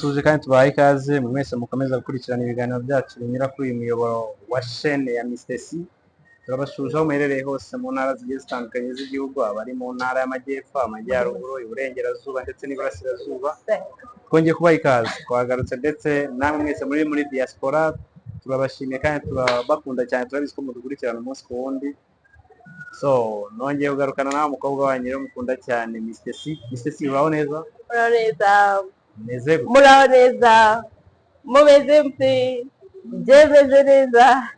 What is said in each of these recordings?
Tuje kandi tubahaye ikaze mwe mwese mukomeza gukurikirana ibiganiro byacu binyura kuri uyu muyoboro wa chaîne ya Mr. C. Turabasuhuza aho muherereye hose mu ntara zigiye zitandukanye z'igihugu, abari mu ntara y'Amajyepfo, Amajyaruguru, Iburengerazuba ndetse n'Iburasirazuba. Twongeye kubaha ikaze, twagarutse, ndetse namwe mwese muri diaspora turabashimiye kandi turabakunda cyane. Turabizi ko mudukurikirana umunsi ku wundi. So nongeye kugarukana nawe mukobwa wanyu rero mukunda cyane, Mr. C. Mr. C, uraho neza? Muraho neza. Meze gute? Muraho neza, mumeze mute? Njye meze neza.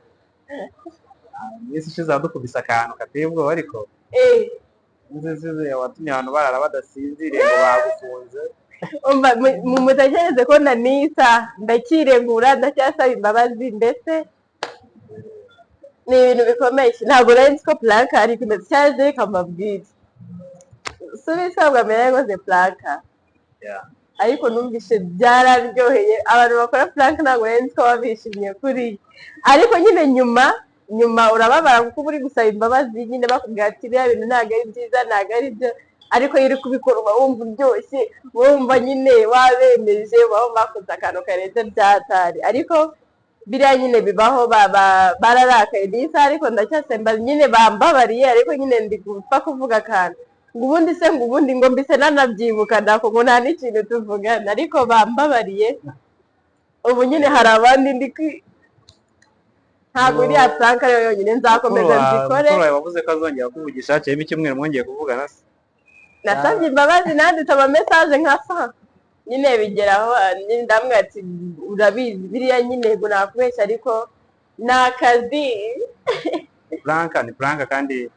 Iminsi ishize wadukubise akantu kateye ubwoba, ariko inzizi watumye abantu barara badasinziriye ngo bagufunze. Umva, mutekereze ko na nisa ndakiregura, ndacyasaba imbabazi. Ndetse ni ibintu bikomeye, ntabwo nari nzi ko prank ariko imeze cyangwa reka mbabwire, si ubisabwa mbere yakoze prank. Ariko numvise byararyoheye. Abantu bakora prank ntabwo nari nzi ko baba bishimye kuriya, ariko nyine nyuma nyuma urababara kuko uba uri gusaba imbabazi nyine, bakubwira ati biriya bintu ntabwo ari byiza, ntabwo ari byo. Ariko iyo uri kubikora uba wumva uryoshye, wumva nyine wabemeje, uba wumva wakoze akantu karenze byatari. Ariko biriya nyine bibaho, bararakaye nisa, ariko ndacyasemba nyine bambabariye. Ariko nyine ndi gupfa kuvuga akantu ngo ubundi se, ngo ubundi ngo mbise nanabyibuka ndako ngo nta n'ikintu tuvugana, ariko bambabariye. Ubu nyine hari abandi ndi ntabwo iriya prank ariyo yonyine, nzakomeza nzikore. Mukuru wawe wavuze ko azongera kuvugisha, haciyemo icyumweru, mwongeye kuvugana se? Nasabye imbabazi, nanditse ama message nka sa nyine bigeraho nyine ndamubwira ati urabizi biriya nyine ngo nakubeshya, ariko ni akazi. Prank ni prank, kandi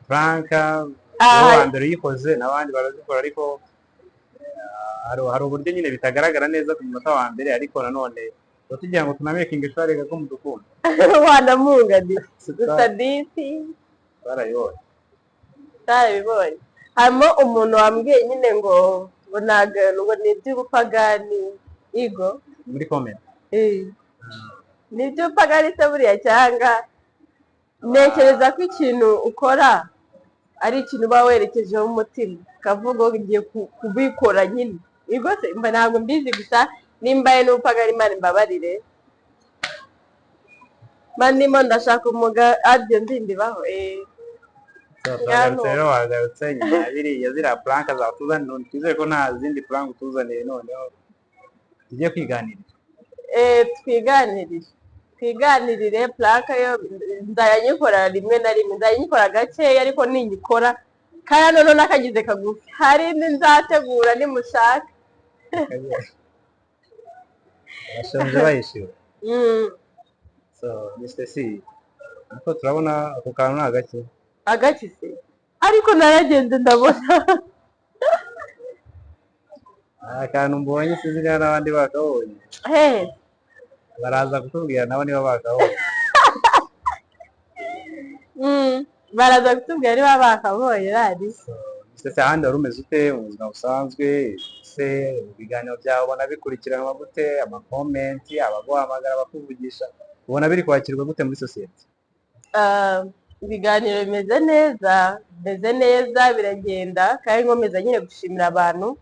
prank wowe wa mbere uyikoze n'abandi barazikora, ariko hari uburyo nyine bitagaragara neza ku munota wa mbere. Ariko nanone tuba tugira ngo tunamakinge sure ko mudukunda. Wanamunganira gusa disi. Twarabibonye. Twarabibonye. Harimo umuntu wambwiye nyine ngo ntago ngo ni iby'ubupagani igo. Muri comment? Eh. Ni iby'ubupagani se buriya? Cyangwa ntekereza ko ikintu ukora ari ikintu uba werekejeho umutima, ukavuga ngo ugiye kubikora nyine. Igo se mba ntabwo mbizi, gusa nimba ari n'ubupagani, Imana imbabarire. Mba ndimo ndashaka umuga aribyo ndindibaho eh. So, turagarutse rero, wagarutse nyuma ya biriya ziriya prank zatuzaniye none. Twizere ko nta zindi prank utuzaniye, noneho tugiye kwiganirira. Eh, twiganirire, twiganirire. Prank yo nzajya nyikora rimwe na rimwe, nzajya nyikora gakeya, ariko ninyikora kandi noneho nakagize kagufi, hari indi nzategura nimushaka. Bashonje bahishiwe. So Mr. C, ariko turabona ako kantu ni agake. Agakise, ariko naragenze ndabona. Akantu mbonye, sinzi niba n'abandi bakabonye. He? Baraza kutubwira nabo niba bakabonye. Baraza kutubwira niba bakabonye rari. So Mr. C, ahandi wari umeze ute mu buzima busanzwe se? Ibiganiro byawe ubona bikurikiranwa gute? Ama comment, abaguhamagara bakuvugisha, ubona biri kwakirwa gute muri sosiyete? Ah, ibiganiro bimeze neza, bimeze neza, biragenda. Kandi nkomeza nyine gushimira abantu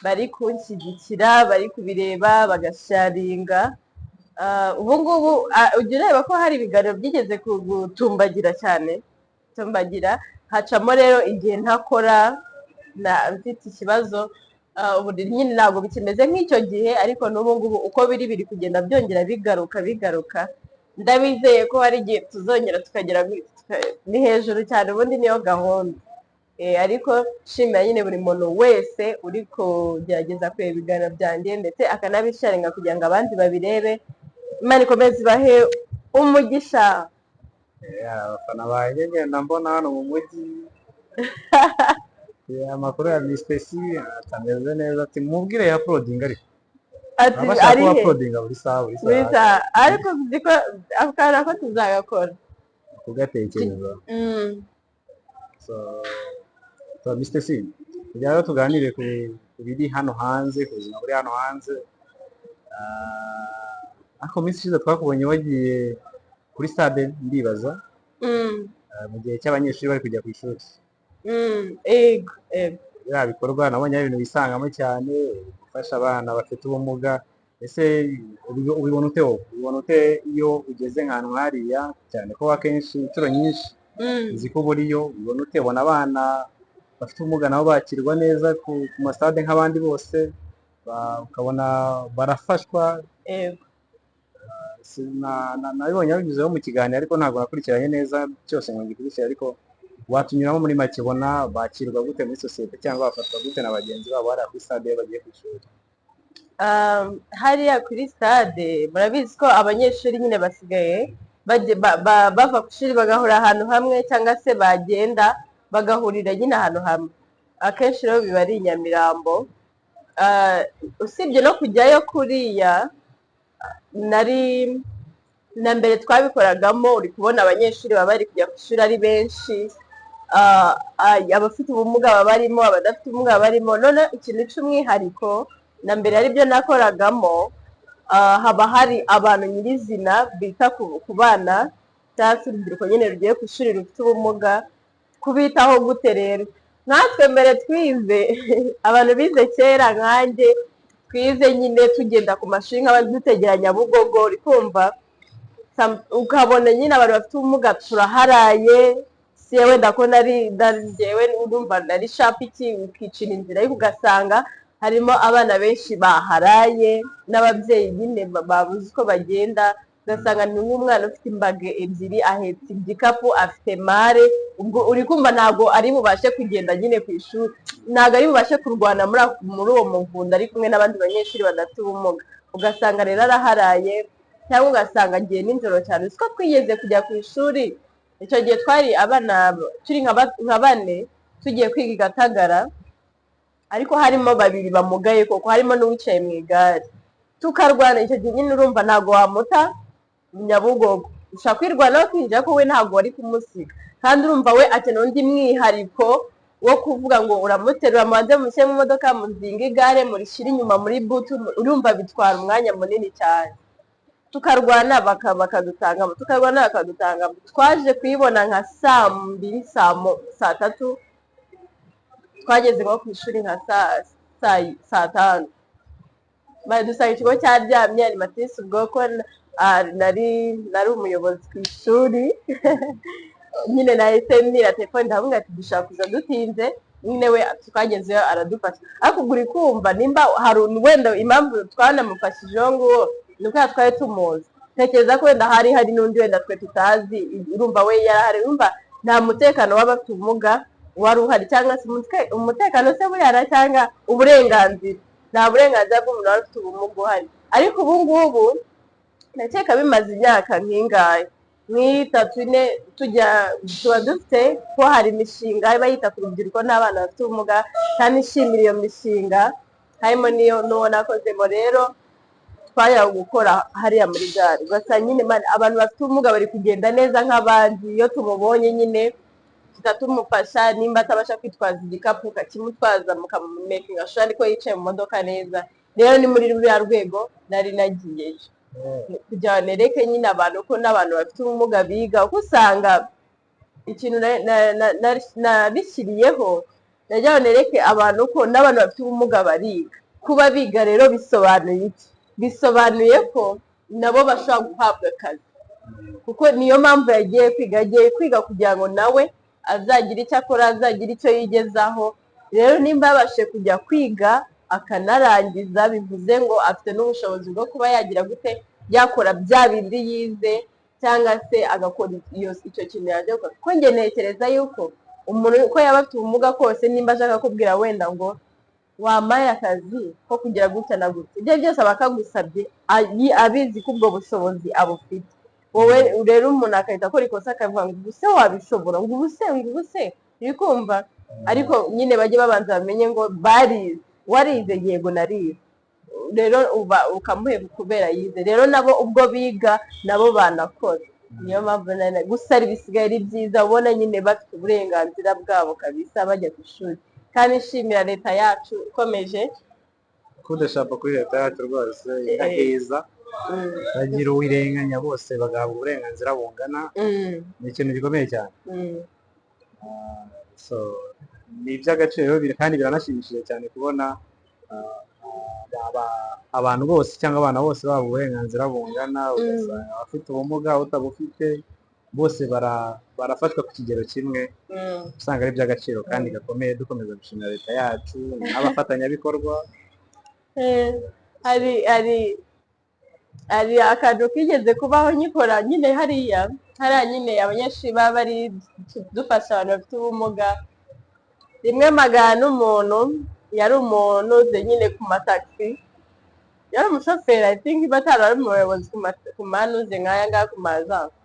bari kunshyigikira, bari kubireba, bagasharinga. Ah, ubu ngubu ujya ureba ko hari ibiganiro byigeze gutumbagira cyane, tumbagira, hacamo rero igihe ntakora na mfite ikibazo. Ubu nyine ntabwo bikimeze nk'icyo gihe, ariko n'ubu ngubu uko biri, biri kugenda byongera bigaruka, bigaruka. Ndabizeye ko hari igihe tuzongera tukagera ni hejuru cyane, ubundi niyo gahunda. Ariko nshimira nyine buri muntu wese uri kugerageza kureba ibiganiro byanjye, ndetse akanabisharinga kugira ngo abandi babirebe. Imana ikomeze ibahe umugisha. Hari abafana banjye ngenda mbona hano mu mujyi. Amakuru ya Mr. C atameze neza, ati mubwire ya uploading, ariko ati baba bashaka ari ko he? uploadinga buri saha, buri Buri saha. Saha, ariko uzi ko ako kantu ko tuzagakora. Kugatekereza. So Mr. C, kugira ngo tuganire ku biri hano hanze, ku buzima buri hano hanze. Ariko mu minsi ishize twakubonye wagiye kuri stade, ndibaza mu gihe cy'abanyeshuri bari kujya ku ishuri. Ego, ego. Biriya bikorwa nabonye ari ibintu wisangamo cyane, gufasha abana bafite ubumuga. Ese ubibona ute wowe? Ubibona ute iyo ugeze nk'ahantu nk'hariya, cyane ko akenshi inshuro nyinshi nzi ko buriyo? Ubibona ute? Ubona abana bafite ubumuga nabo bakirwa neza ku masitade nk'abandi bose, ukabona barafashwa? Yego. Nabibonye babinyuzeho mu kiganiro, ariko ntabwo nakurikiranye neza cyose ngo ngikurikire. Ariko watunyuramo muri make, ubona bakirwa gute muri sosiyete cyangwa bafatwa gute na bagenzi babo hariya kuri stade iyo bagiye ku ishuri? Hariya kuri stade murabizi ko abanyeshuri nyine basigaye bava ku ishuri bagahurira ahantu hamwe, cyangwa se bagenda bagahurira nyine ahantu hamwe. Akenshi rero biba ari i Nyamirambo. Usibye no kujyayo kuriya, nari na mbere twabikoragamo, uri kubona abanyeshuri baba bari kujya ku ishuri ari benshi, abafite ubumuga baba barimo, abadafite ubumuga baba barimo. None ikintu cy'umwihariko na mbere aribyo nakoragamo, haba hari abantu nyirizina bita ku bana cyangwa se urubyiruko nyine rugiye ku ishuri rufite ubumuga. Kubitaho gute rero? Nkatwe mbere twize, abantu bize kera nkanjye, twize nyine tugenda ku mashuri nk'abandi, dutegera Nyabugogo, uri kumva? Ukabona nyine abantu bafite ubumuga turaharaye. Si wenda ko nari njyewe, urumva nari sharp iki, ukicira inzira, ariko ugasanga harimo abana benshi baharaye n'ababyeyi nyine babuze uko bagenda. Ugasanga ni nk'umwana ufite imbago ebyiri, ahetse igikapu, afite mare, ubwo uri kumva ntabwo ari bubashe kugenda nyine ku ishuri, ntabwo ari bubashe kurwana muri uwo muvundo ari kumwe n'abandi banyeshuri badafite ubumuga. Ugasanga rero araharaye, cyangwa ugasanga agiye nijoro cyane. Uzi ko twigeze kujya ku ishuri, icyo gihe twari abana turi nka bane, tugiye kwiga i Gatagara, ariko harimo babiri bamugaye koko, harimo n'uwicaye mu igare, tukarwana. Icyo gihe nyine urumva ntabwo wamuta Nyabugogo, ushobora kwirwanaho kwinjira ko we ntabwo wari kumusiga, kandi urumva we akeneye undi mwihariko wo kuvuga ngo uramuterura, mubanze mushyire mu modoka, muzinge igare, murishyire inyuma muri boot, urumva bitwara umwanya munini cyane. Tukarwana bakadutangamo, tukarwana bakadutangamo. Twaje kuyibona nka saa 2, saa 3, twageze nko ku ishuri nka saa 5, dusanga ikigo cyaryamye. Animatrice, ubwo ko nari umuyobozi ku ishuri nyine, nahise mbwira telefone, ndavuga ati dushaka kuza dutinze nyine. We twagezeyo aradufasha, ariko ubwo uri kumva nimba hari wenda impamvu twanamufashije uwo nguwo, ni uko twari tumuzi. Ntekereza ko wenda hari n'undi wenda twe tutazi, urumva we yarahari. Urumva nta mutekano w'abafite ubumuga wari uhari, cyangwa se umutekano se buriya, cyangwa uburenganzira, nta burenganzira bw'umuntu wari ufite ubumuga uhari. Ariko ubu ngubu ndakeka bimaze imyaka nk'ingahe, nk'itatu, ine, tujya tuba dufite ko hari imishinga iba yita ku rubyiruko n'abana bafite ubumuga, kandi ishimira iyo mishinga, harimo n'iyo n'uwo nakozemo. Rero twajyaga gukora hariya muri gare, ugasanga nyine abantu bafite ubumuga bari kugenda neza nk'abandi. Iyo tumubonye nyine tuba tumufasha, nimba atabasha kwitwaza igikapu ukakimutwaza, mukamumakinga sure ariko yicaye mu modoka neza. Rero ni muri ruriya rwego nari nagiyeyo, kugira ngo nereke nyine abantu ko n'abantu bafite ubumuga biga, kuko usanga ikintu nabishyiriyeho, nagira ngo nereke abantu ko n'abantu bafite ubumuga bariga. Kuba biga rero bisobanuye iki? Bisobanuye ko nabo bashobora guhabwa akazi, kuko niyo mpamvu yagiye kwiga. Yagiye kwiga kugira ngo nawe azagire icyo akora, azagire icyo yigezaho. Rero nimba yabashije kujya kwiga akanarangiza, bivuze ngo afite n'ubushobozi bwo kuba yagira gute, yakora bya bindi yize, cyangwa se agakora icyo kintu yaje gukora. Kuko njye ntekereza yuko umuntu uko yaba afite ubumuga kose, nimba ashaka kubwira wenda ngo wampaye akazi ko kugira gutya na gutya, ibyo byose aba akagusabye abizi ko ubwo bushobozi abufite. Wowe rero umuntu agahita akora ikosa akavuga ngo ubuse wabishobora, ngo ubuse, ngo ubuse, uri kumva? Ariko nyine bajye babanza bamenye ngo barize. Warize? Yego, narize. Rero uba ukamuheba kubera yize. Rero nabo ubwo biga nabo banakora. Niyo mpamvu gusa bisigaye ari byiza, ubona nyine bafite uburenganzira bwabo kabisa, bajya ku ishuri. Kandi nshimira leta yacu ikomeje. Kudeshapa kuri leta yacu rwose, idaheza, bagira uwirenganya, bose bagahabwa uburenganzira bungana. Ni ikintu gikomeye cyane. So Ni iby'agaciro kandi biranashimishije cyane kubona abantu bose cyangwa abana bose baba uburenganzira bungana, ugasanga abafite ubumuga, utabufite, bose barafatwa ku kigero kimwe. Usanga ari iby'agaciro kandi gakomeye. Dukomeza gushimira leta yacu n'abafatanyabikorwa. Hari akantu kigeze kubaho nkikora nyine hariya nyine abanyeshuri baba bari dufasha abantu bafite ubumuga. Rimwe magana n'umuntu yari umuntu uze nyine ku matagisi, yari umushoferi, I think batari ari umuyobozi ku manuze nk'aya ngaya, ku majansi.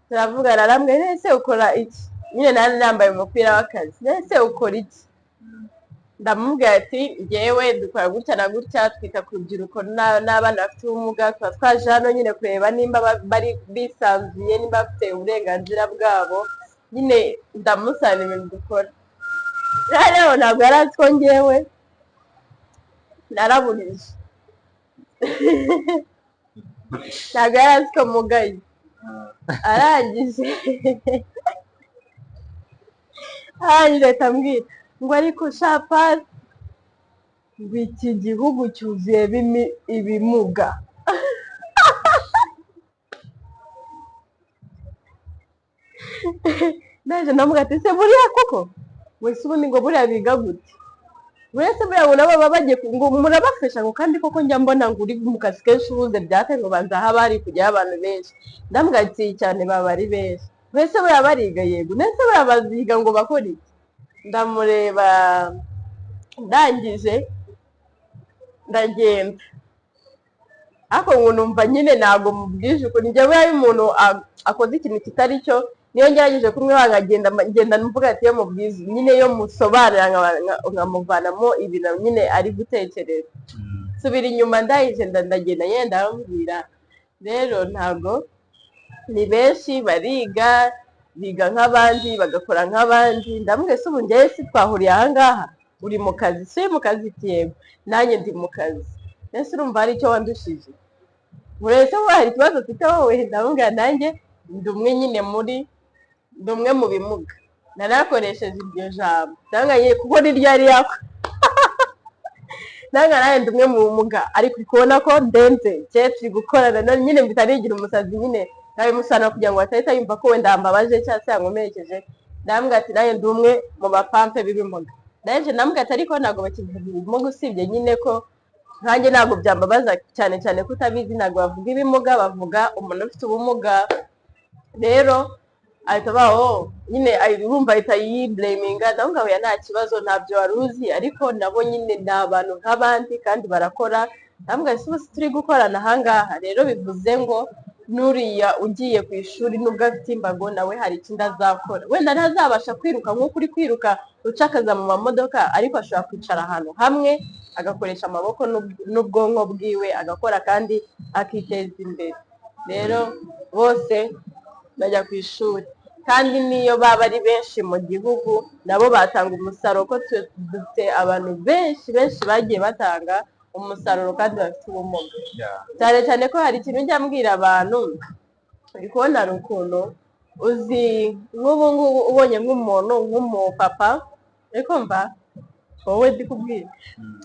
Turavugana, arambwira: "Ese ukora iki?" Nyine nari nambaye umupira w'akazi. "Ese ukora iki?" Ndamubwira ati: "Njyewe dukora gutya na gutya, twita ku rubyiruko n'abana bafite ubumuga. Tuba twaje hano nyine kureba nimba bari bisanzuye, nimba bafite uburenganzira bwabo." Nyine ndamusaba ibintu dukora. Rero ntabwo yari azi ko njyewe naraburije, ntabwo yari azi ko mugaye. Arangije ahita ambwira ngo: "Ariko shapasi, ngo iki gihugu cyuzuye ibimuga." Ndaje ndamubwira ati: "Se buriya koko wese ubundi ngo buriya biga gute? Buriya se buriya ngo nabo baba bagiye ngo murabafasha?" Ngo kandi koko njya mbona ngo uri mu kazi kenshi ubuze byate, ngo banza haba hari kujyayo abantu benshi. Ndamubwira ati: "Cyane, baba ari benshi." "Mbese buriya bariga?" "Yego." "Ndetse buriya baziga ngo bakore iki?" Ndamureba, ndangije ndagenda. Ariko ngo numva nyine ntabwo mubwije ukuri. Njye buriya iyo umuntu akoze ikintu kitari cyo, niyo ngerageje kumwiba nkagenda ngenda mvuga ati iyo mubwize nyine, iyo musobanura nkamuvanamo ibintu nyine ari gutekereza. Nsubira inyuma, ndangije ndagenda nyine ndamubwira: "Rero ntabwo ni benshi, bariga, biga nk'abandi, bagakora nk'abandi." Ndamubwira: "Se ubu njyewe si twahuriye aha ngaha, uri mu kazi? Si uri mu kazi?" Ati: "Yego." "Nanjye ndi mu kazi. Ese urumva hari icyo wandushije? Uretse ko hari ikibazo ufite wowe?" Ndamubwira: "Nanjye ndi umwe nyine muri, ndi umwe mu bimuga." Narakoresheje iryo jambo. Ndamubwira nyine kuko niryo yari yakwa. Ndamubwira: "Nanjye ndi umwe mu bumuga, ariko uri kubona ko ndenze cye turi gukorana none." Nyine mpita nigira umusazi nyine, nkabimusobanura kugira ngo atahita yumva ko wenda yambabaje cyangwa se yankomerekeje. Ndamubwira ati: "Nanjye ndi umwe mu bapampe b'ibimuga." Ndangije ndamubwira ati: "Ariko ntabwo bakivuga ibimuga, usibye nyine ko nkanjye ntabwo byambabaza cyane cyane ko utabizi, ntabwo bavuga ibimuga, bavuga umuntu ufite ubumuga." Rero ahita abaho nyine, urumva ahita yiblaminga. Ndamubwira: "Oya, nta kibazo, ntabyo wari uzi, ariko nabo nyine ni abantu nk'abandi kandi barakora." Ndamubwira: "Ese ubu turi gukorana aha ngaha, rero bivuze ngo n'uriya ugiye ku ishuri, nubwo afite imbago, nawe hari ikindi azakora. Wenda ntazabasha kwiruka nk'uko uri kwiruka ucakaza mu mamodoka, ariko ashobora kwicara ahantu hamwe agakoresha amaboko n'ubwonko bwiwe, agakora kandi akiteza imbere. Rero bose bajya ku ishuri, kandi n'iyo baba ari benshi mu gihugu, nabo batanga umusaruro, ko dufite abantu benshi benshi bagiye batanga umusaruro kandi bafite ubumuga." Cyane cyane ko hari ikintu njya mbwira abantu. Uri kubona hari ukuntu uzi nk'ubu ngubu ubonye nk'umuntu nk'umupapa, uri kumva wowe ndi kubwira,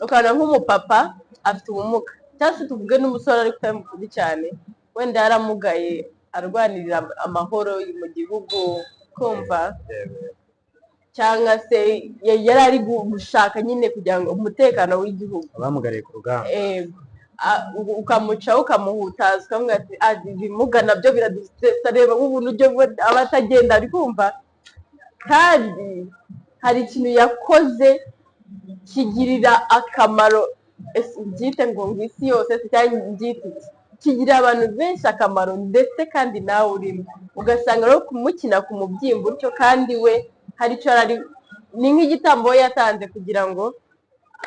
ukabona nk'umupapa afite ubumuga, cyangwa se tuvuge n'umusore ariko utari mukuru cyane, wenda yaramugaye arwanirira amahoro mu gihugu, kumva, cyangwa se yari ari gushaka nyine kugira ngo umutekano w'igihugu. Abamugariye ku rugamba. Ego. Ukamucaho ukamuhutaza, ukamubwira ati: "Ah, ibimuga nabyo biradusesa, reba nk'ubuntu ujya aba atagenda." Ari kumva, kandi hari ikintu yakoze kigirira akamaro, ese mbyite ngo isi yose se cyangwa mbyite iki, kigirira abantu benshi akamaro, ndetse kandi nawe urimo. Ugasanga rero kumukina ku mubyimba utyo, kandi we hari icyo yari ari, ni nk'igitambo we yatanze kugira ngo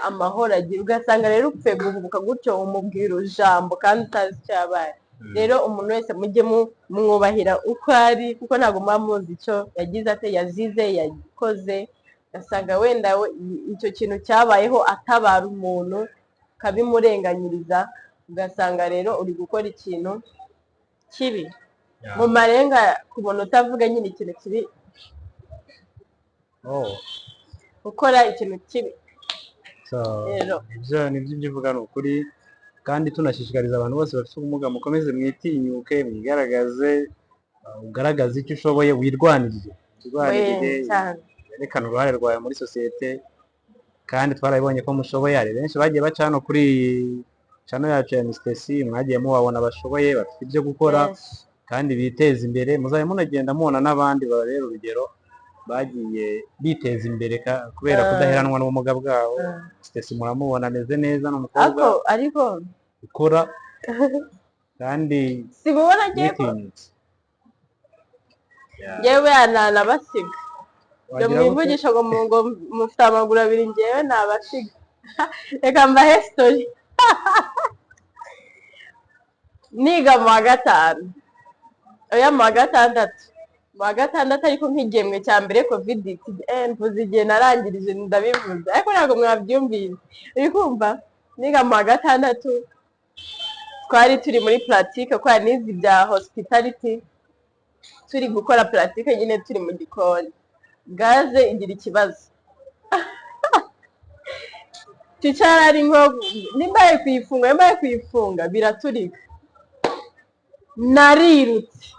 amahoro agire. Ugasanga rero upfuye guhubuka gutyo, umubwira ijambo kandi utazi icyo yabaye. Rero umuntu wese mujye mwubahira uko ari, kuko ntabwo muba muzi icyo yagize ate, yazize, yakoze. Ugasanga wenda we icyo kintu cyabayeho atabara umuntu, ukabimurenganyiriza, ugasanga rero uri gukora ikintu kibi mu marenga ku muntu utavuga nyine ikintu kibi. Oh. gukora ikintu kibi. So, Rero ibyo nibyo ibyo uvuga ni ukuri, kandi tunashishikariza abantu bose bafite ubumuga, mukomeze mwitinyuke, mwigaragaze, ugaragaze icyo ushoboye, wirwanirire, wirwanirire, we cyane. Werekane uruhare rwawe muri sosiyete. Kandi twarabibonye ko mushoboye. Hari benshi bagiye baca hano kuri channel yacu ya Mr. C, mwagiye mubabona bashoboye, bafite ibyo gukora Benshi. kandi biteza imbere. Muzajya munagenda mubona n'abandi bababera urugero, bagiye biteza imbere kubera kudaheranwa n'ubumuga bwabo. Stacy muramubona ameze neza, ni umukobwa Ariko ukora kandi simubona ngiye ko witinyutse. Ngewe nanabasiga ibyo. Wagira gute? Mwivugisha ngo ngo mufite amaguru abiri, ngewe nabasiga. Reka mbahe story. Niga mu wa gatanu, oya, mu wa gatandatu, mu wa gatandatu, ariko nk'igihembwe cya mbere COVID, mvuze igihe narangirije, ndabivuze ariko ntabwo mwabyumvise. Uri kumva, niga mu wa gatandatu, twari turi muri pratique kwa nize ibya hospitality, turi gukora pratique nyine, turi mu gikoni, gaze igira ikibazo. Teacher ari nko nimba yari kuyifunga, nimba yari kuyifunga, biraturika. Narirutse,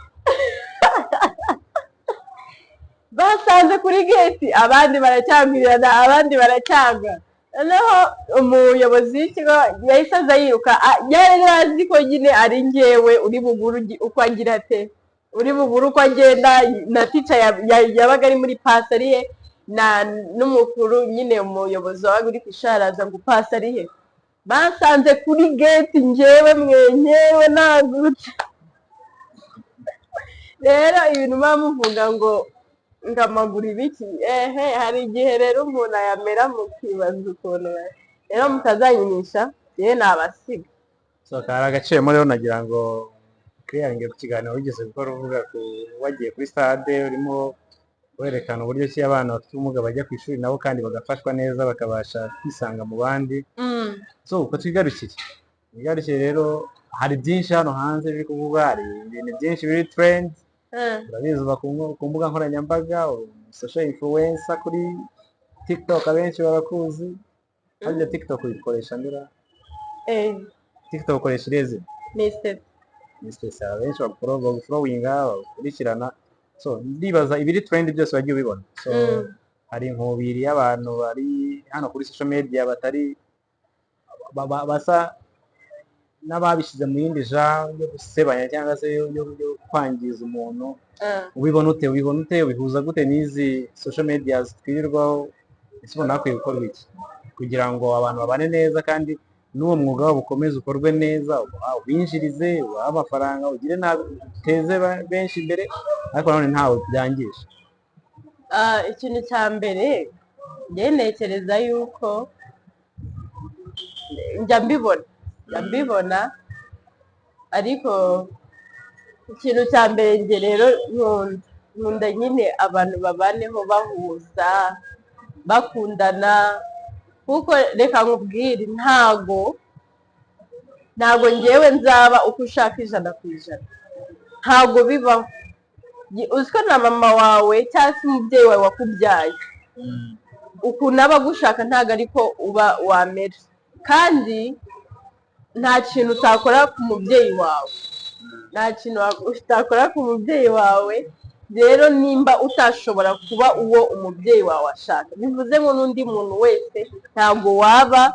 basanze kuri gate, abandi baracyambirana, abandi baracyanga. Noneho umuyobozi w'ikigo yahise aza yiruka, yari azi ko nyine ari njyewe uri bubure uko agira ate, uri bubure uko agenda. Na teacher yabaga ari muri pasi ari he, na n'umukuru nyine, umuyobozi wabaga uri ku ishuri, araza ngo pasi ari he. Basanze kuri gate njyewe mwenyewe nagurutse. Rero ibintu muba muvuga ngo amaguru ibiki, ehe, hari igihe rero umuntu ayamera mukibaza ukuntu. Rero mutazanyinisha, yewe nabasiga. So, kari agaciyemo. Rero nagira ngo clearing ku kiganiro wigeze gukora uvuga ku wagiye kuri stade, urimo werekana uburyo ki abana bafite ubumuga bajya ku ishuri nabo kandi bagafashwa neza, bakabasha kwisanga mu bandi. So uko twigarukire rero, hari byinshi hano hanze biri kuvugwa, hari ibintu byinshi biri trend. Urabizi, uba ku mbuga nkoranyambaga, social influencer kuri TikTok, abenshi barakuzi. Harya TikTok uyikoresha ndera? Eh. TikTok ukoresha irihe zina? Mr. Mr. Sarah. Benshi bagufollowinga, bagukurikirana. So ndibaza ibiri trend byose wagiye ubibona. So hari inkubiri y'abantu bari hano kuri social media batari basa n'ababishyize mu yindi genre yo gusebanya cyangwa se yo kwangiza umuntu. Ubibona ute? Ubibona ute? Ubihuza gute n'izi social media twirirwaho? Ese ubona hakwiye gukorwa iki kugira ngo abantu babane neza kandi n'uwo mwuga wabo ukomeze ukorwe neza, ubinjirize, ubahe amafaranga, ugire nabi, uteze benshi imbere, ariko nanone ntawe byangije? Ikintu cya mbere, njye ntekereza yuko njya mbibona, ariko ikintu cya mbere njye rero nkunda nyine abantu babaneho bahuza, bakundana, kuko reka nkubwire, ntago ngewe nzaba uko ushaka 100%, ntago bibaho. Uzi ko na mama wawe cyangwa se umubyeyi wawe wakubyaye, ukuntu aba agushaka ntabwo ariko uba wamera, kandi nta kintu utakora ku mubyeyi wawe, nta kintu utakora ku mubyeyi wawe. Rero nimba utashobora kuba uwo umubyeyi wawe ashaka, bivuze ngo n'undi muntu wese ntabwo waba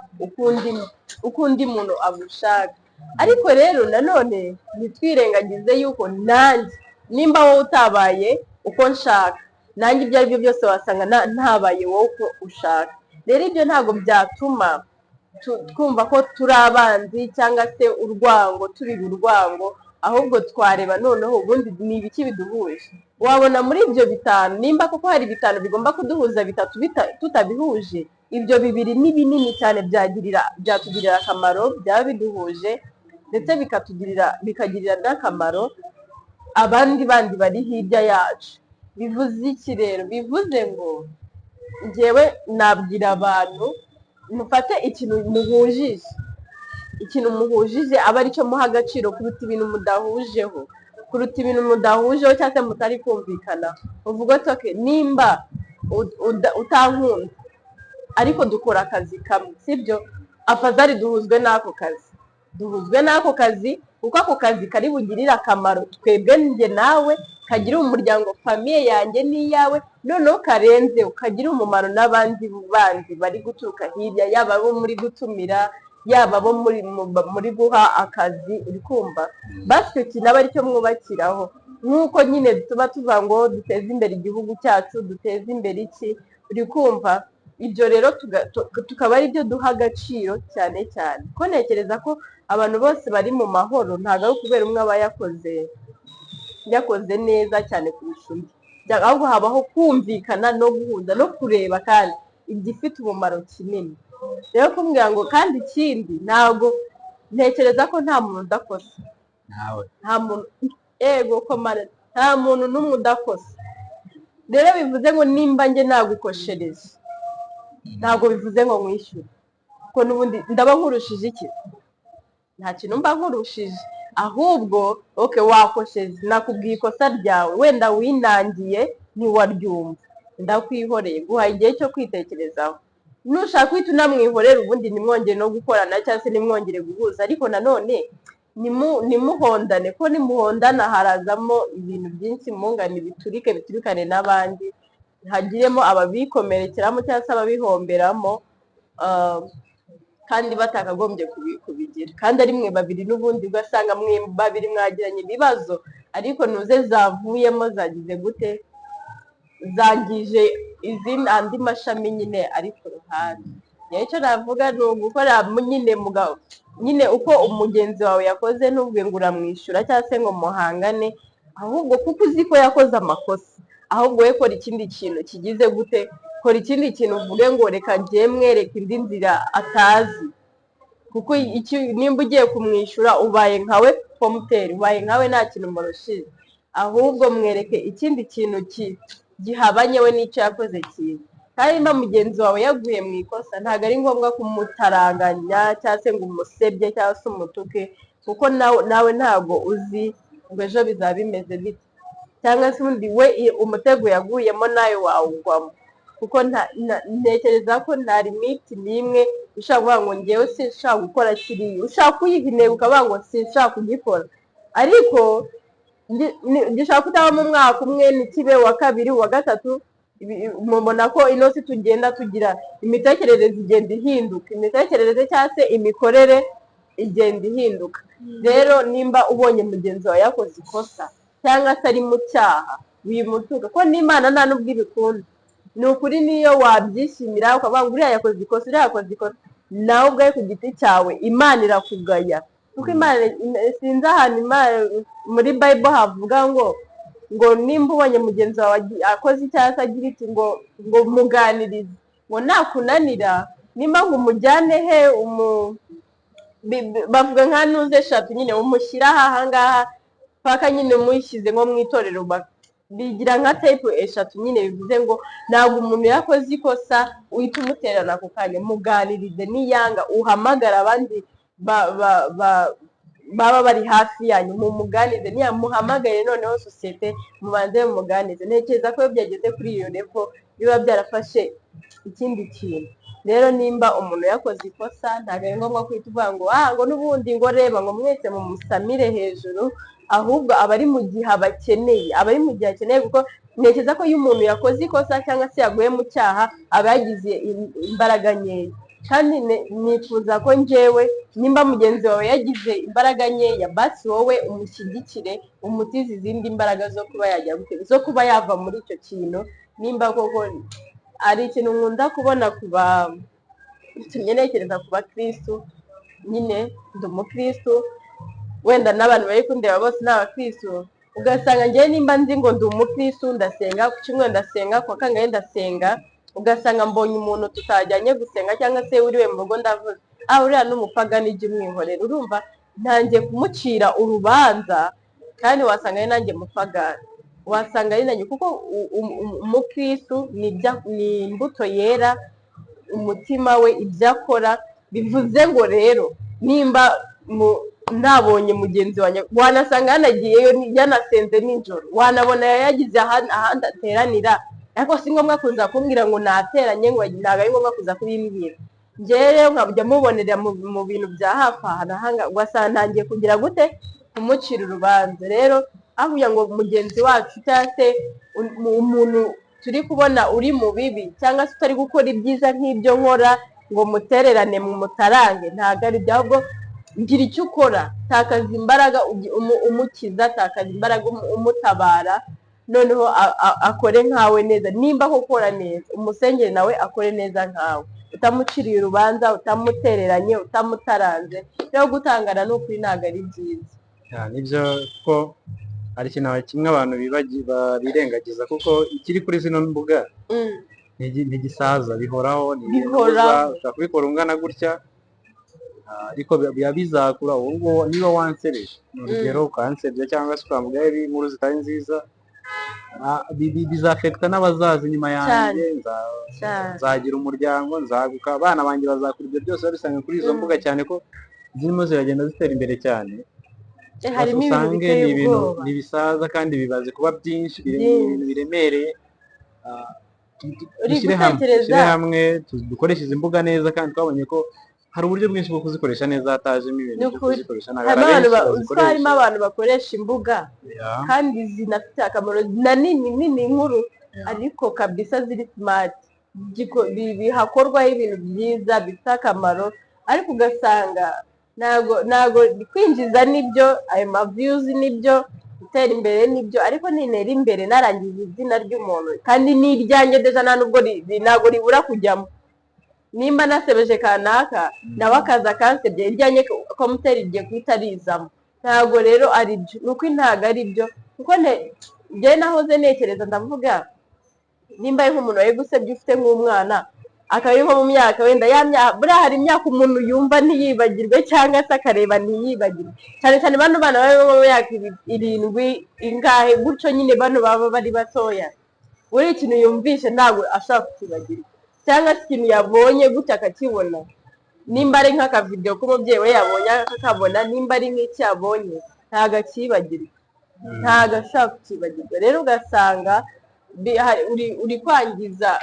uko undi muntu agushaka. Ariko rero nanone ntitwirengagize yuko nanjye nimba wowe utabaye uko nshaka, nanjye ibyo ari byo byose wasanga ntabaye wowe uko ushaka. Rero ibyo ntabwo byatuma twumva ko turi abanzi cyangwa se urwango, tubiba urwango. Ahubwo twareba noneho ubundi ni ibiki biduhuje. Wabona muri ibyo bitanu, nimba koko hari bitanu bigomba kuduhuza, bitatu tutabihuje, ibyo bibiri ni binini cyane, byatugirira akamaro, byaba biduhuje, ndetse bikagirira n'akamaro abandi bandi bari hirya yacu. Bivuze iki rero? Bivuze ngo njyewe nabwira abantu, mufate ikintu muhujije, ikintu muhujije aba aricyo muha agaciro kuruta ibintu mudahujeho, kuruta ibintu mudahujeho cyangwa se mutari kumvikana. Uvuga ati: "Okay, nimba utankunda Ariko dukora akazi kamwe, sibyo? Afazari duhuzwe n'ako kazi, duhuzwe n'ako kazi, kuko ako kazi kari bugirire akamaro twebwe, njye nawe, kagira umuryango, famille yanjye n'iyawe, noneho karenze ukagira umumaro n'abandi bandi bari guturuka hirya, yaba abo muri gutumira, yaba abo muri guha akazi. Uri kumva? Basi icyo kintu aba aricyo mwubakiraho, nk'uko nyine tuba tuvuga ngo duteze imbere igihugu cyacu, duteze imbere iki, uri kumva? Ibyo rero tukaba ari byo duha agaciro cyane cyane, ko ntekereza ko abantu bose bari mu mahoro, ntabwo ari ukubera umwe aba yakoze neza cyane kurusha undi, ahubwo habaho kumvikana no guhuza no kureba kandi igifite umumaro kinini. Rero kumbwira ngo, kandi ikindi, ntabwo ntekereza ko nta muntu udakosa. Nawe. Nta muntu, ego komara, nta muntu n'umwe udakosa. Rero bivuze ngo nimba njye nagukoshereje, ntabwo bivuze ngo nkwishyure, kuko n'ubundi ndaba nkurushije iki? Nta kintu mba nkurushije. Ahubwo okay, wakosheje, nakubwiye ikosa ryawe, wenda winangiye ntiwaryumva, ndakwihoreye, guhaye igihe cyo kwitekerezaho. Nushaka uhita unamwihorera, ubundi ntimwongere no gukorana cyangwa se ntimwongere guhuza. Ariko nanone ntimuhondane, ko nimuhondana harazamo ibintu byinshi, mungane biturike, biturikane n'abandi, hagiremo ababikomerekeramo cyangwa se ababihomberamo, kandi batakagombye kubigira, kandi ari mwe babiri. N'ubundi ugasanga mwe babiri mwagiranye ibibazo, ariko nuze zavuyemo zagize gute? Zangije izindi, andi mashami nyine ari ku ruhande. Rero icyo navuga ni ugukora nyine nyine uko umugenzi wawe yakoze, ntubwe ngo uramwishyura cyangwa se ngo muhangane, ahubwo kuko uzi ko yakoze amakosa, ahubwo we kora ikindi kintu kigize gute? Kora ikindi kintu, uvuge ngo reka njye mwereke indi nzira atazi, kuko nimba ugiye kumwishyura ubaye nkawe pomuteri, ubaye nkawe, nta kintu murushije. Ahubwo mwereke ikindi kintu gihabanye we n'icyo yakoze cyiza. Kandi nimba mugenzi wawe yaguye mu ikosa, ntabwo ari ngombwa kumutaranganya cyangwa se ngo umusebye cyangwa se umutuke, kuko nawe ntabwo uzi ngo ejo bizaba bimeze bite, cyangwa se ubundi we umutego yaguyemo nawe wawugwamo. Kuko ntekereza ko nta limite n'imwe ushobora kuvuga ngo ngewe sinshaka gukora kiriya. Ushaka kuyiha intego ukavuga ngo sinshaka kugikora, ariko gishobora kutaba mu mwaka umwe, ntikibe uwa kabiri, uwa gatatu. Mubona ko ino si tugenda tugira imitekerereze igenda ihinduka, imitekerereze cyangwa se imikorere igenda ihinduka. Rero nimba ubonye mugenzi wawe yakoze ikosa cyangwa se ari mu cyaha, wimutuka, ko n'Imana nta n'ubwo ibikunda. Ni ukuri, niyo wabyishimira ukavuga ngo uriya yakoze ikosa, uriya yakoze ikosa, nawe ubwawe ku giti cyawe Imana irakugaya. Kuko Imana, sinzi ahantu Imana muri Bible havuga ngo nimba ubonye mugenzi wawe akoze icyaha se agira iki, ngo muganirize, ngo nakunanira nimba ngo umujyane he, bavuga nka ntuze eshatu nyine, umushyira aha ngaha paka nyine umushyize nko mu itorero, bigira nka type eshatu nyine. Bivuze ngo ntabwo umuntu yakoze ikosa uhita umutererana ako kanya. Muganirize, niyanga uhamagara abandi baba bari hafi yanyu, mumuganize, niyamuhamagaye noneho sosiyete, mubanze mumuganize. Ntekereza ko iyo byageze kuri iyo level biba byarafashe ikindi kintu. Rero nimba umuntu yakoze ikosa, ntabwo ari ngombwa guhita uvuga ngo ah, ngo n'ubundi ngo reba, ngo mwese mumusamire hejuru. Ahubwo aba ari mu gihe abakeneye, aba ari mu gihe akeneye, kuko ntekereza ko iyo umuntu yakoze ikosa cyangwa se yaguye mu cyaha, aba yagize imbaraga nkeya. Kandi nifuza ko njyewe, nimba mugenzi wawe yagize imbaraga nkeya, basi wowe umushyigikire, umutize izindi mbaraga zo kuba yajya gute, zo kuba yava muri icyo kintu. Nimba koko ari ikintu nkunda kubona kuba bitumye ntekereza ku bakirisitu nyine, ndi umukirisitu, wenda n'abantu bari kundeba bose ni abakirisitu, ugasanga njyewe nimba nzi ngo ndi umukirisitu, ndasenga ku cyumweru, ndasenga ku wa kangahe, ndasenga, ugasanga mbonye umuntu tutajyanye gusenga cyangwa se uriwe mu rugo, ndavuze: "Ah, uriya ni umupagani, jya umwihorera." Urumva ntangiye kumucira urubanza, kandi wasanga ari nanjye mupagani, wasanga ari nanjye, kuko umukirisitu ni imbuto yera umutima we, ibyo akora. Bivuze ngo rero nimba nabonye mugenzi wanjye, wanasanga yanagiyeyo, yanasenze nijoro, wanabona yagize ahandi ateranira. Ariko si ngombwa kuza kumbwira ngo nateranye, ngo ntabwo ari ngombwa kuza kubimbwira. Njyewe rero nkajya mubonera mu bintu bya hafi aha n'aha, ugasanga ntangiye kugira gute, kumucira urubanza. Rero aho kugira ngo mugenzi wacu cyangwa se umuntu turi kubona uri mu bibi cyangwa se utari gukora ibyiza nk'ibyo nkora, ngo mutererane mu mutarange, ntabwo ari byo. Ahubwo gira icyo ukora, takaza imbaraga umukiza, takaza imbaraga umutabara, noneho akore nkawe neza. Nimba koko ukora neza, umusengere nawe akore neza nkawe, utamuciriye urubanza, utamutereranye, utamutaranze. Rero gutangana ni ukuri ntabwo ari byiza. Ya, nibyo ko hari ikintu kimwe abantu birengagiza, kuko ikiri kuri zino mbuga ntigisaza, bihoraho, ni ibintu Bihoraho. Ushobora kubikora ungana gutya, ariko biba bizakura. Ubu ngubu niba wansebeje, ni urugero, ukansebya cyangwa se ukamvugaho inkuru zitari nziza, bizafekita n'abazaza inyuma yanjye. Nzagira umuryango, nzaguka, abana banjye bazakura, ibyo byose babisanga kuri izo mbuga, cyane ko zirimo ziragenda zitera imbere cyane. Harimo ibintu Usange biteye ni ibintu ubwoba. Ntibisaza kandi bibaze kuba byinshi, ni Byinshi. ibintu biremereye. Uri Dushyire hamwe, gutekereza. dushyire hamwe, dukoreshe izi mbuga neza, kandi twabonye ko hari uburyo bwinshi bwo kuzikoresha neza, hatajemo ibintu Ni byo ukuri. kuzikoresha nabi. Harimo Hari abantu abenshi uzi ko harimo bazikoresha. abantu bakoresha imbuga kandi zinafite akamaro na nini nini nkuru, ariko kabisa ziri smart, bihakorwaho ibintu byiza bifite akamaro, ariko ugasanga ntago kwinjiza nibyo, ayo ma views nibyo, gutera imbere nibyo, ariko nintera imbere narangiza izina ry'umuntu kandi n'iryanjye déjà nta nubwo ntabwo ribura kujyamo. Nimba nasebeje kanaka, nawe akaza akansebya, iryanjye komuteri rigiye guhita rizamo. Ntabwo rero ari byo, ni uko ntabwo ari byo, kuko njyewe nahoze ntekereza, ndavuga nimba ari nk'umuntu wari gusebya ufite nk'umwana, akaba ari nko mu myaka wenda ya buriya hari imyaka umuntu yumva ntiyibagirwe cyangwa se akareba ntiyibagirwe, cyane cyane bano bana bari mu myaka 7 ingahe gutyo nyine, bano baba bari batoya. Buriya ikintu yumvishe ntabwo ashobora kukibagirwa, cyangwa se ikintu yabonye gutya akakibona, nimba ari nk'akavidewo k'umubyeyi we yabonye akakabona, nimba ari nk'icyo yabonye, ntabwo akibagirwa, ntabwo ashobora kukibagirwa. Rero ugasanga uri kwangiza,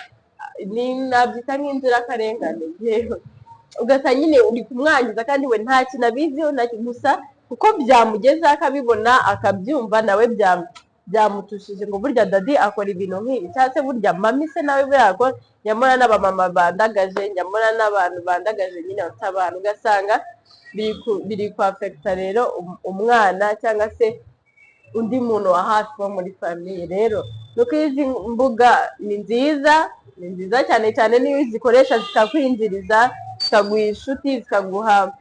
ni nabyita nk'inzirakarengane yewe, ugasanga nyine uri kumwangiza kandi we nta kintu abiziho, nta kintu, gusa kuko byamugezeho akabibona akabyumva, nawe byamutushije ngo burya daddy akora ibintu nk'ibi, cyangwa se burya mummy se nawe buriya akora. Nyamara n'abamama bandagaje, nyamara n'abantu bandagaje nyine bafite abana, ugasanga biri kwafekita rero umwana cyangwa se undi muntu wa hafi wo muri famille. Rero nuko izi mbuga ni nziza, ni nziza cyane cyane niyo uzikoresha zikakwinjiriza, zikaguha inshuti, zikaguha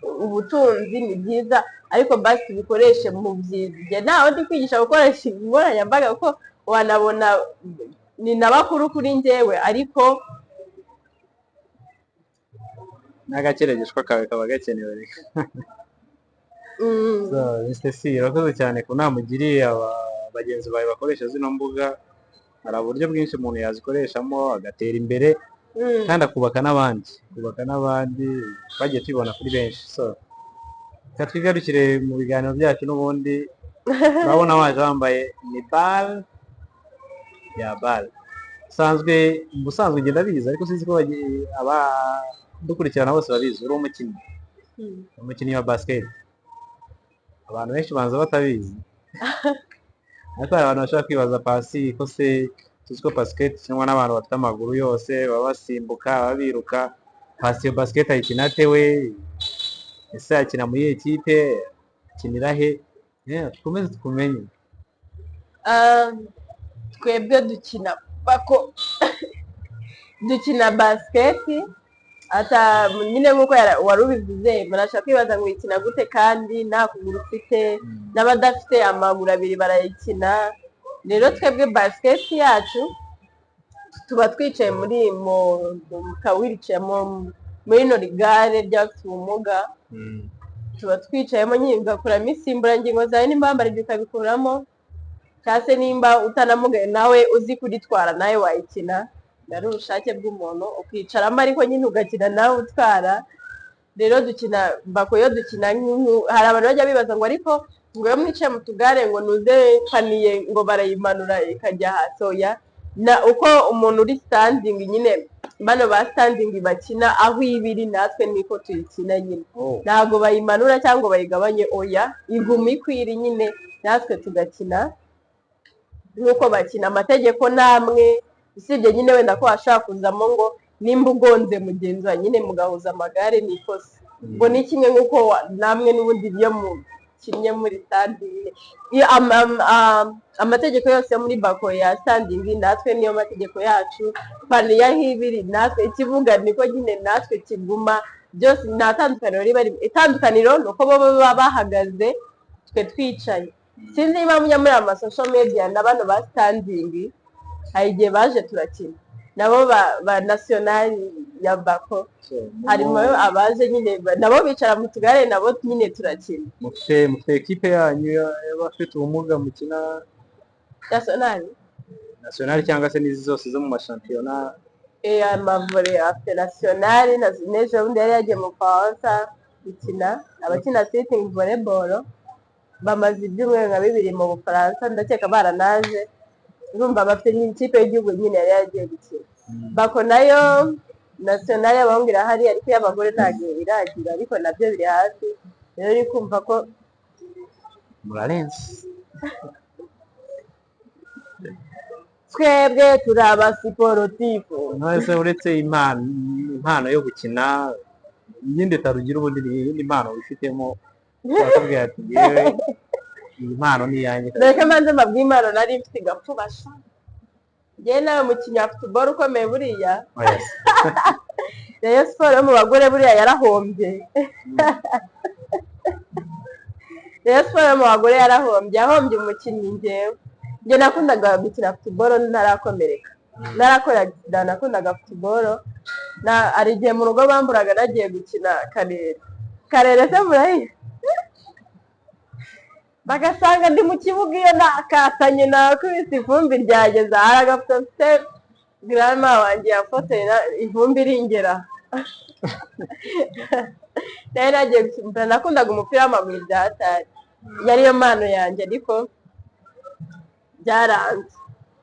ubutunzi, ni byiza, ariko basi tubikoreshe mu byiza. Njye ntawe ndi kwigisha gukoresha inkoranyambaga, kuko wanabona ni na bakuru kuri njyewe, ariko N'agakeregeshwa kawe kaba gakenewe reka. So, Mr. C, urakoze cyane ku nama ugiriye aba bagenzi bawe bakoresha zino mbuga. Hari uburyo bwinshi umuntu yazikoreshamo agatera imbere kandi akubaka n'abandi, akubaka n'abandi, twagiye tubibona kuri benshi. So reka twigarukire mu biganiro byacu n'ubundi. Urabona waje wambaye ni BAL ya BAL usanzwe, mu busanzwe ngenda bizi, ariko sinzi ko abadukurikirana bose babizi. Uri umukinnyi, umukinnyi wa basket. Abantu benshi banza batabizi, ariko hari abantu bashobora kwibaza pasi ko se tuzi ko basket ikinwa n'abantu bafite amaguru yose, baba basimbuka, baba biruka. Pasi iyo basket ayikina ate we? Ese akina muri iyi kipe? Akinira he? Yeah, dukomeze tukumenye. Twebwe dukina bako, dukina basket ata nyine nk'uko wari ubivuze, murashaka kwibaza ngo uyikina gute kandi nta kuguru ufite? N'abadafite amaguru abiri barayikina. Rero twebwe basket yacu tuba twicaye muri mu ka wheelchair, muri rino rigare ry'abafite ubumuga. Tuba twicayemo nyine, ugakuramo insimburangingo zawe, nimba wambara ibyo ukabikuramo, cyangwa se nimba utanamugaye nawe uzi kuritwara nawe wayikina. Ari ubushake bw'umuntu, ukicaramo ariko nyine ugakina nawe utwara. Rero dukina bako, iyo dukina hari abantu bajya bibaza ngo ariko ngo iyo mwicaye mu tugare ngo nuze panier ngo barayimanura ikajya hasi. Oya. Na uko umuntu uri standing nyine, bano ba standing bakina, aho iba iri natwe niko tuyikina nyine. Ntabwo bayimanura cyangwa ngo bayigabanye, oya, iguma ikwiri nyine, natwe tugakina nk'uko bakina. Amategeko namwe, usibye nyine wenda ko hashobora kuzamo ngo nimba ugonze mugenzi wawe nyine mugahuza amagare ni ikosa. Ubwo ni kimwe nk'uko namwe n'ubundi iyo mukinnye muri standing. Iyo amategeko yose yo muri bako ya standing natwe niyo mategeko yacu. Panier aho ibiri natwe ikibuga niko nyine natwe kiguma. Byose nta tandukaniro riba ririmo. Itandukaniro ni uko bo baba bahagaze, twe twicaye. Sinzi niba mujya muri ama social media, na bano ba standing hari igihe baje turakina nabo, ba national ya bako. Harimo abaje nyine, nabo bicara mu tugare, nabo nyine turakina. Mufite ekipe yanyu y'abafite ubumuga mukina? National. National cyangwa se n'izi zose zo mu mashampiyona? Amavolley afite national, n'ejo bundi yari yagiye mu Bufaransa gukina. Abakina sitting volleyball bamaze ibyumweru nka 2 mu Bufaransa, ndakeka baranaje. Urumva bafite n'ikipe y'igihugu nyine yari yagiye gukina. Bako nayo national y'abahungu irahari, ariko iy'abagore ntabwo iragira, ariko nabyo biri hafi. Rero uri kumva ko Murarenze. Twebwe turi abasiporutifu. None se uretse impano yo gukina, iyindi tarugira, ubundi ni iyindi mpano wifitemo wakubwira ati: "Yewe, iyi mpano ni iyanjye"? Reka mbanze mbabwire impano nari mfite igapfubasha. Njyewe nawe mukinnyi wa football ukomeye buriya. Oya se. Rayon Sport yo mu bagore buriya yarahombye. Rayon Sport yo mu bagore yarahombye, yahombye umukinnyi njyewe. Njye nakundaga gukina football ntarakomereka, narakora accident. Nakundaga football na hari igihe mu rugo bamburaga nagiye gukina karere. Karere se murayizi? Bagasanga ndi mu kibuga, iyo nakatanye nakubise ivumbi ryageze. Hari agafoto mfite grandma wanjye yafotoye, ivumbi ringera. Nari nagiye gukina, nakundaga umupira w'amaguru bya hatari, yari yo mpano yanjye, ariko byaranze.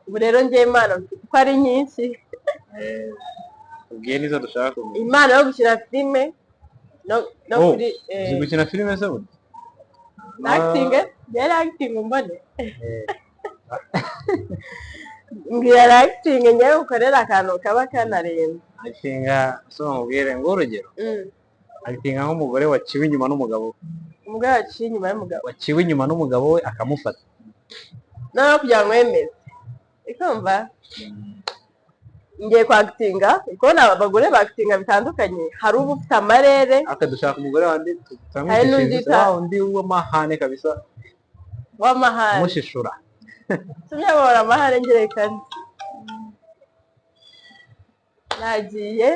Ubu rero njyewe impano mfite uko ari nyinshi. Ubwiye nizo dushaka kumenya. Impano yo gukina filime no Oh, kuri uzi gukina filime se burya? Acting, yari acting mbone. Mbwira acting ngewe ukorera akantu kaba kanarenze. Actinga so mubwire ngo urugero, actinga nk'umugore waciwe inyuma n'umugabo we. Umugore waciye inyuma y'umugabo. Waciwe inyuma n'umugabo we akamufata. Noneho kugira ngo wemeze ikumva ngiye kwactinga, kubona abagore bactinga bitandukanye, hari uba ufite amarere. Aka dushaka umugore wandi. Hari n'undi turamwicisha wa undi w'amahane kabisa. W'amahane. Umushishura. Tumye bahora amahane ngerekane. Nagiye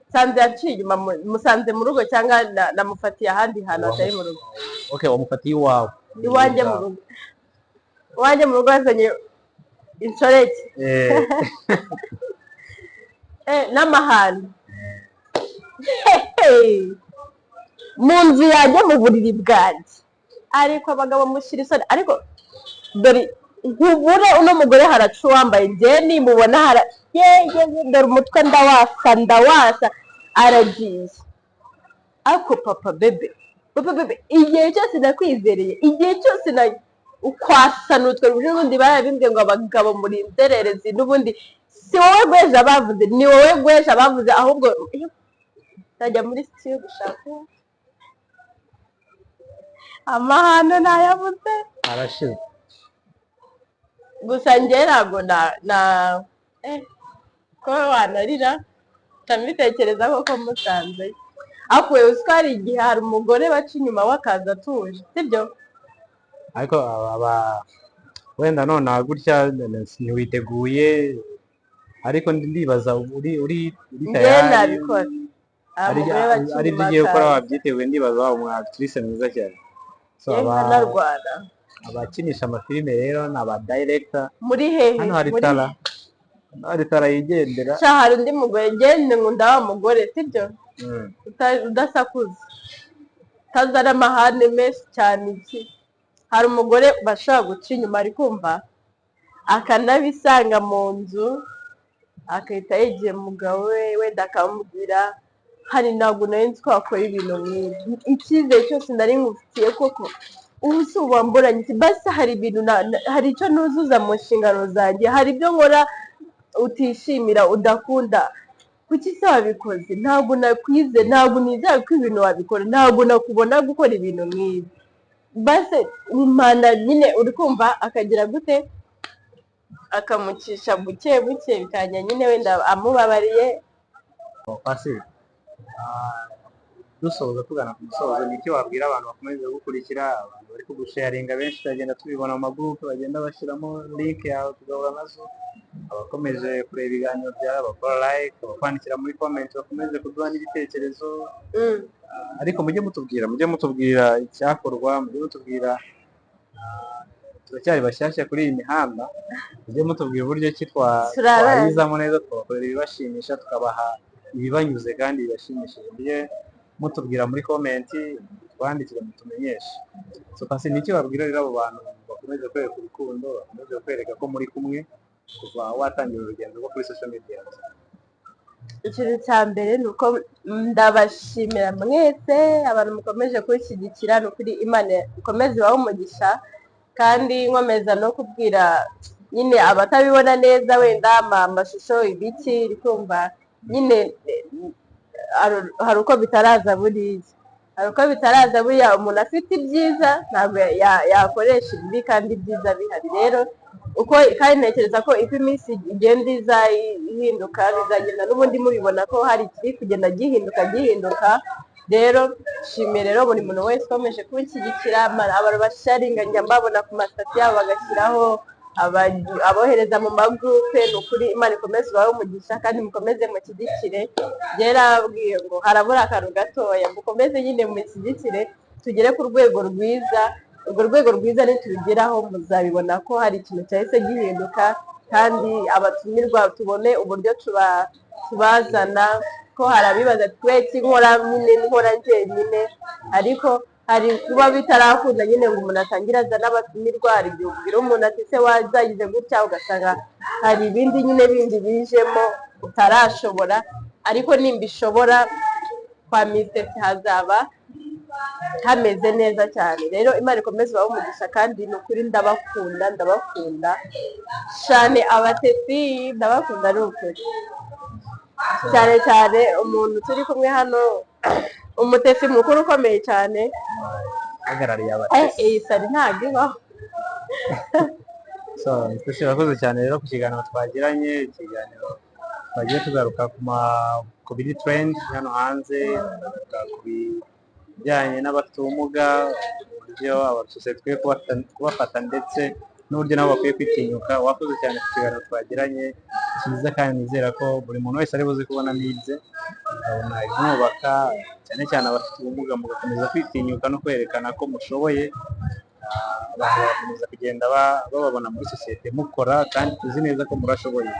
nsanze yaciye inyuma, musanze mu rugo cyangwa namufatiye ahandi hantu hatari mu rugo? Okay, wamufatiye iwawe. Iwanjye mu rugo, iwanjye mu rugo yazanye inshoreke. N'amahane mu nzu yanjye, mu buriri bwanjye. Ariko abagabo mushyira isoni. Ariko dore nkubure uno mugore haraca uwambaye, njye nimubona hara ye ye ye, dore umutwe ndawasa, ndawasa, aragiye. Ariko papa bebe, papa bebe, igihe cyose nakwizereye, igihe cyose na ukwasana utwo n'ubundi barabimbwiye ngo abagabo muri inzererezi. N'ubundi si wowe rweja bavuze, ni wowe rweja bavuze. Ahubwo nzajya muri sitiyo gushaka amahane nayabuze. Arashize. Gusa njye ntabwo na ko wanarira ndabitekereza koko musanze. Ariko uzi ko hari igihe hari umugore baca inyuma we akaza atuje, sibyo? Ariko aba wenda nonaha gutya ntiwiteguye, ariko ndibaza uri Njye tayari. nabikora. Ari Umugore baca ari ibyo inyuma ugiye gukora akaza. Wabyiteguye, ndibaza waba umu actrice mwiza cyane. So Njye nkanarwara. Abakinisha amafilime rero ni aba director. Muri hehe? Hano hari Muri tara, hano hari tara yigendera. Sha, hari undi mugore njye nkunda, wa mugore, sibyo? Udasakuza, utazana amahane menshi cyane. Iki, hari umugore bashobora guca inyuma, ari kumva Akanabisanga mu nzu, agahita yegera umugabo we, wenda akamubwira: "Hari, ntabwo nari nzi ko wakora ibintu nk'ibi. Icyizere cyose nari ngufitiye koko, ubu si wamburanye iki? Basi hari ibintu hari icyo nuzuza mu nshingano zanjye? Hari ibyo nkora utishimira, udakunda? Kuki se wabikoze? Ntabwo nakwize, ntabwo nizera ko ibintu wabikora, ntabwo nakubona gukora ibintu nk'ibi." Basi impanda nyine, uri kumva, akagira gute, akamucisha buke buke, bikajya nyine wenda amubabariye. Pasi, dusoza, tugana ku musozo, ni iki wabwira abantu bakomeza gukurikira, abantu bari kugusharinga benshi, turagenda tubibona mu magurupe bagenda bashyiramo link yawe tugahura nazo, abakomeje kureba ibiganiro byawe, bakora like, abakwandikira muri comment, bakomeze kuduha n'ibitekerezo? Ariko mujye mutubwira icyakorwa, mujye mutubwira, turacyari bashyashya kuri iyi mihanda, mujye mutubwira uburyo ki Turabazi. twayizamo neza, tukabakorera ibibashimisha, tukabaha ibibanyuze kandi bibashimishije. Mujye mutubwira muri comment, twandikire, mutumenyeshe. So Pasi, ni iki wabwira rero abo bantu bakomeza kwereka urukundo, bakomeza kwereka ko muri kumwe kuva watangira urugendo rwo kuri social media? Ikintu cya mbere ni uko ndabashimira mwese abantu mukomeje kunshyigikira. Ni ukuri, Imana ikomeze ibahe umugisha. Kandi nkomeza no kubwira nyine abatabibona neza, wenda amashusho, ibiki, uri kumva nyine, hari uko bitaraza buriya, hari uko bitaraza buriya. Umuntu afite ibyiza ntabwo yakoresha ibibi kandi ibyiza bihari. Rero uko, kandi ntekereza ko uko iminsi igenda iza ihinduka, bizagenda n'ubundi mubibona ko hari ikiri kugenda gihinduka gihinduka. Rero nshimiye rero buri muntu wese ukomeje kunshyigikira, abantu basharinga, njya mbabona ku ma status yabo bagashyiraho, abohereza mu magurupe. Ni ukuri, Imana ikomeze ibahe umugisha kandi mukomeze mushyigikire. Njyewe narababwiye ngo harabura akantu gatoya, mukomeze nyine mushyigikire tugere ku rwego rwiza. Urwo rwego rwiza nitubigeraho, muzabibona ko hari ikintu cyahise gihinduka, kandi abatumirwa tubone uburyo tubazana. Ko hari abibaza ati: "Kubera iki nkora nyine, nkora njyenyine?" Ariko hari kuba bitarakunda nyine ngo umuntu atangire azane abatumirwa. Hari igihe ubwira umuntu ati: "Se wazagize gutya?" Ugasanga hari ibindi nyine bindi bijemo utarashobora. Ariko nimbishobora, kwa Miss hazaba hameze neza cyane. Rero Imana ikomeze ibahe umugisha, kandi ni ukuri ndabakunda, ndabakunda cyane abatesi, ndabakunda ni ukuri, cyane cyane umuntu turi kumwe hano, umutesi mukuru ukomeye cyane. Uhagarariye abatesi. Iyi sari ntabwo ibaho. So Mr. urakoze cyane rero ku kiganiro twagiranye, ikiganiro twagiye tugaruka ku biri trend hano hanze, tugaruka ku bijyanye n'abafite ubumuga, uburyo abasosiyete ikwiye kubafata ndetse n'uburyo nabo bakwiye kwitinyuka. Wakoze cyane ku kiganiro twagiranye cyiza, kandi nizera ko buri muntu wese ari buze kubonamo ibye, akabona ibimwubaka, cyane cyane abafite ubumuga, mugakomeza kwitinyuka no kwerekana ko mushoboye. Abantu bagakomeza kugenda bababona muri sosiyete mukora, kandi tuzi neza ko murashoboye,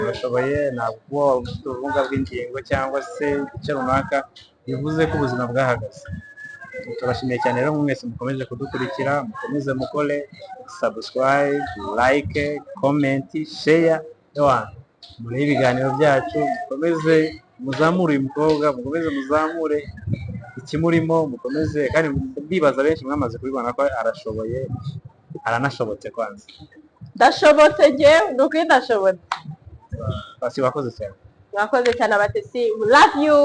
murashoboye. Ntabwo kuba waba ufite ubumuga bw'ingingo cyangwa se igice runaka bivuze ko ubuzima bwahagaze. Turabashimiye cyane rero mwese mukomeje kudukurikira, mukomeze mukore subscribe, like, comment, share, murebe ibiganiro byacu, mukomeze muzamure uyu mukobwa, mukomeze muzamure ikimurimo, mukomeze. Kandi ndibaza benshi mwamaze kubibona ko arashoboye, aranashobotse kwanza. Ndashobotse njyewe, ni ukuri ndashobotse. Pasi, wakoze cyane. Mwakoze cyane abatesi, love you.